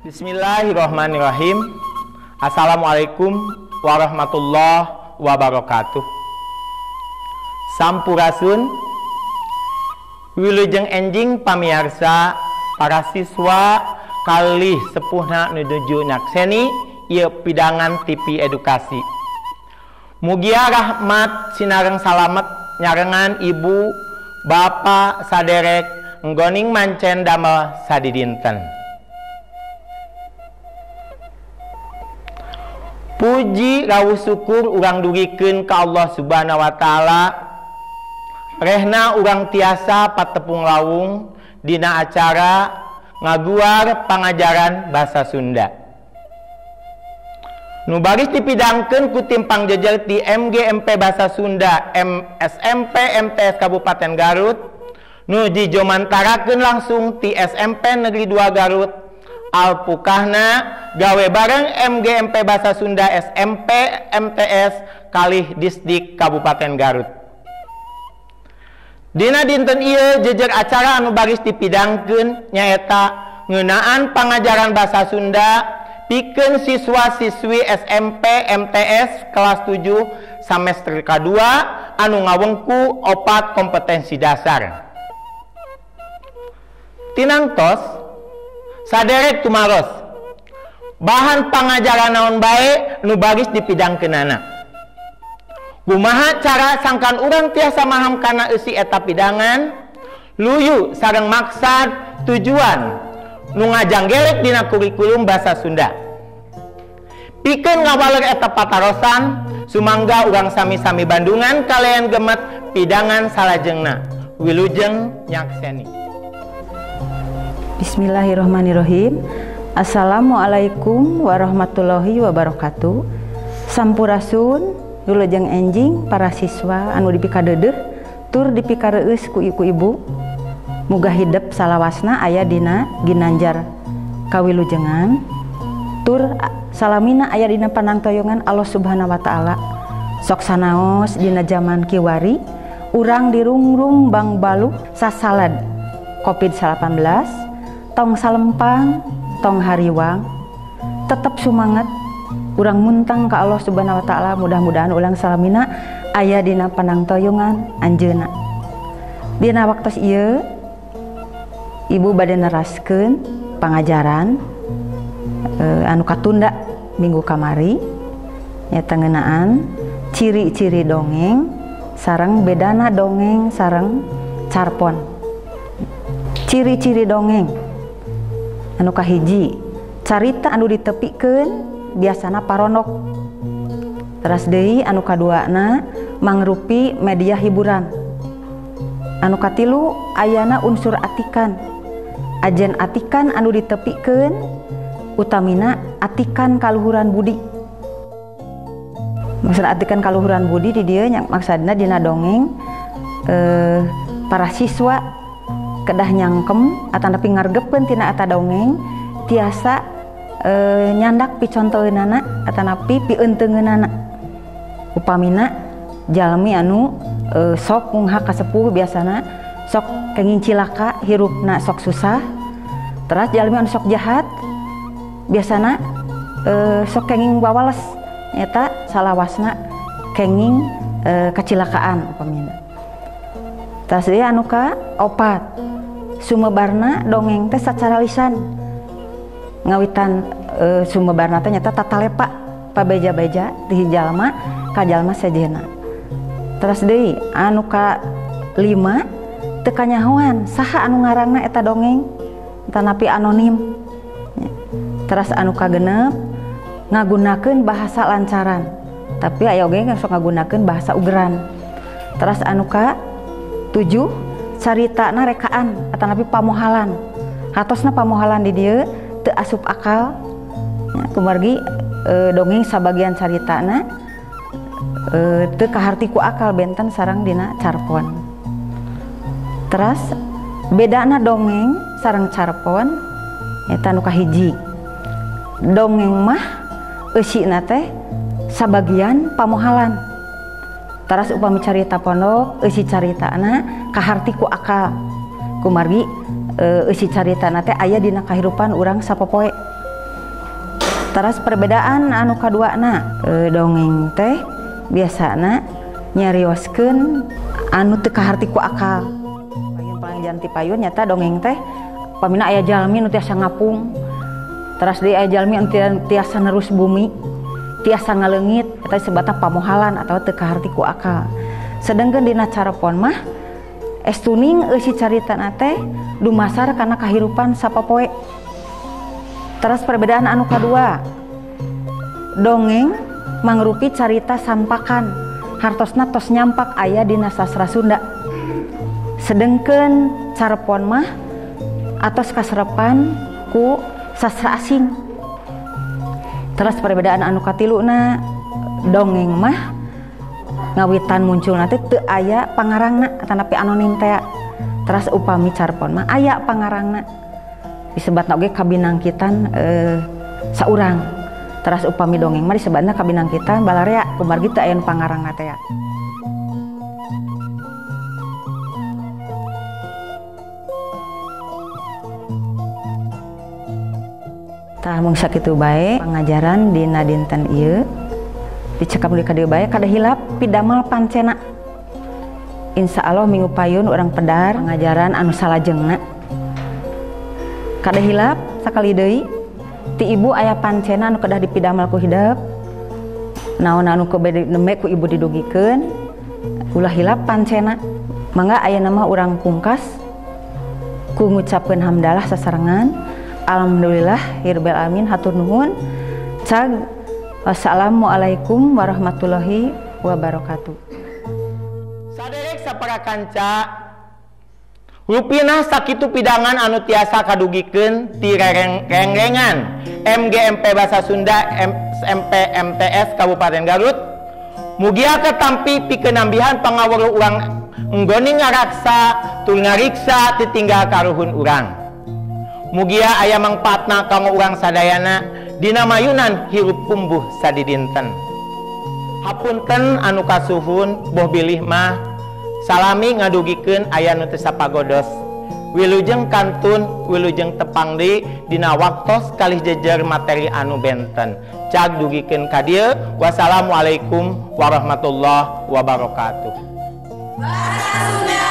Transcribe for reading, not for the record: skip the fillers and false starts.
Bismillahirrahmanirrahim. Assalamualaikum warahmatullahi wabarakatuh. Sampurasun, wilujeng enjing pamiarsa para siswa kalih sepuhna nuju nyakseni ieu pidangan TV edukasi. Mugia rahmat sinareng salamet nyarengan ibu, bapak saderek nggoning mancen damel sadidinten. Puji rawuh syukur urang dugikeun ka Allah Subhanahu wa taala. Rehna urang tiasa patepung lawung dina acara ngaguar pangajaran bahasa Sunda. Nu baris dipidangkeun ku tim pangjejer ti MGMP Bahasa Sunda SMP MTS Kabupaten Garut, nu dijomantarakeun langsung ti SMP Negeri 2 Garut. Alpukahna gawe bareng MGMP Bahasa Sunda SMP MTS kalih Disdik Kabupaten Garut. Dina dinten ieu jejer acara anu baris dipidangkeun nyaeta ngeunaan pangajaran bahasa Sunda pikeun siswa-siswi SMP MTS kelas 7 semester K2 anu ngawengku 4 kompetensi dasar. Tinangtos saderek tumaros bahan pangajaran naon bae nu baris dipidangkeunana. Kumaha cara sangkan urang tiasa maham kana eusi eta pidangan luyu sareng maksad tujuan nu ngajanggelek dina kurikulum bahasa Sunda. Pikeun ngawaler eta patarosan sumangga urang sami-sami bandungan kalian gemet pidangan salajengna. Wilujeng nyakseni. Bismillahirrahmanirrahim. Assalamualaikum warahmatullahi wabarakatuh. Sampurasun, wilujeng enjing para siswa anu dipikadeudeuh tur dipikareus ku ibu. Muga hidep salawasna aya dina ginanjar kawilujengan tur salamina aya dina panangtoyongan Allah Subhanahu wa taala. Sok sanaos dina jaman kiwari urang dirungrung bangbaluh sasalad Covid-19, tong salempang, tong hariwang, tetep sumangat urang muntang ka Allah Subhanahu wa taala. Mudah-mudahan ulang salamina aya dina panangtoyongan anjeunna. Dina waktos ieu ibu bade neraskeun pangajaran anu katunda minggu kamari nyaeta ngeunaan ciri-ciri dongeng sareng bedana dongeng sareng carpon. Ciri-ciri dongeng anu kahiji, carita anu ditepikeun biasana paronok. Teras deui anu kaduana mangrupi media hiburan. Anu katilu ayana unsur atikan. Ajen atikan anu ditepikeun utamina atikan kaluhuran budi. Maksud atikan kaluhuran budi di dieu nya maksudna dina dongeng para siswa kedah nyangkem atanapi ngargepeun tina eta dongeng tiasa nyandak picontoeunana atanapi pienteungeunana. Upamina jalmi anu sok ngunghak ka sepuh biasana sok kenging cilaka hirupna sok susah. Teras jalmi anu sok jahat biasana sok kenging wawales nyata salawasna kenging kacilakaan upamina. Teras deui anu ka opat, sumebarna dongeng teh sacara lisan. Ngawitan sumebarna teh nyata tatalepa pabeja-beja ti jalma ka jalma sejenna. Teras deui anu ka 5 teu kanyahoan saha anu ngarangna eta dongeng tanapi anonim. Teras anu ka 6 ngagunakeun bahasa lancaran, tapi aya oge sok ngagunakeun bahasa ugeran. Teras anu ka 7 caritana rekaan atanapi pamohalan. Hatosna pamohalan di dieu teu asup akal. Kumargi dongeng sabagian caritana teu kaharti ku akal benten sareng dina carpon. Teras bedana dongeng sareng carpon eta nu kahiji. Dongeng mah eusina teh sabagian pamohalan. Teras upami carita pondok eusi caritana kaharti ku akal. Kumargi eusi caritana teh aya dina kahirupan urang sapopoe. Teras perbedaan anu kaduana, dongeng teh biasana nyarioskeun anu teu kaharti ku akal. Payun paling ti payun nyata dongeng teh pamina aya jalmi nu tiasa ngapung. Teras deui aya jalmi anu tiasa nerus bumi, tiasa ngaleungit, eta disebutna pamohalan atau teu kaharti ku akal. Sedengkeun dina carepon mah estuning eusi caritana teh dumasar kana kahirupan sapopoe. Teras perbedaan anu kadua, dongeng mangrupi carita sampakan, hartosna tos nyampak aya dina sastra Sunda. Sedengkeun carepon mah atos kaserepan ku sastra asing. Teras perbedaan anu katiluna, dongeng mah ngawitan muncul nanti teu aya pangarangna atanapi anonim teh. Teras upami carepon mah aya pangarangna, disebatna oge kabinangkitan saurang. Teras upami dongeng mah disebatna kabinangkitan balarea kumargi teu aya nu pangarangna teh. Tah mung sakitu bae pangajaran dina dinten ieu dicekap deui ka dieu bae kada hilap pidamel pancena. Insya Allah minggu payun urang pedar pengajaran anu salajengna. Kada hilap sakali deui ti ibu aya pancena anu kedah dipidamel ku hidep. Naon anu nembe ku ibu didugikeun, ulah hilap pancena. Mangga aya nama urang pungkas ku ngucapkeun hamdalah sasarengan. Alhamdulillah hirbil alamin, hatur nuhun. Cag, wassalamualaikum warahmatullahi wabarakatuh. Saderek sapara kanca, rupina sakitu pidangan anu tiasa kadugikeun ti rengrengan MGMP Bahasa Sunda SMP MTS Kabupaten Garut. Mugia ketampi pikeun nambihan pangaweruh urang enggoni ngaraksa tur ngariksa titinggal karuhun urang. Mugia aya mangpaatna kanggo urang sadayana dina mayunan hirup pumbuh sadidinten. Hapunten anu kasuhun boh bilih mah salami ngadugikeun aya nu teu sapagodos. Wilujeng kantun, wilujeng tepang deui dina waktos kalih jejer materi anu benten. Cag dugikeun ka dieu. Wassalamualaikum warahmatullahi wabarakatuh. Bahasa Sunda.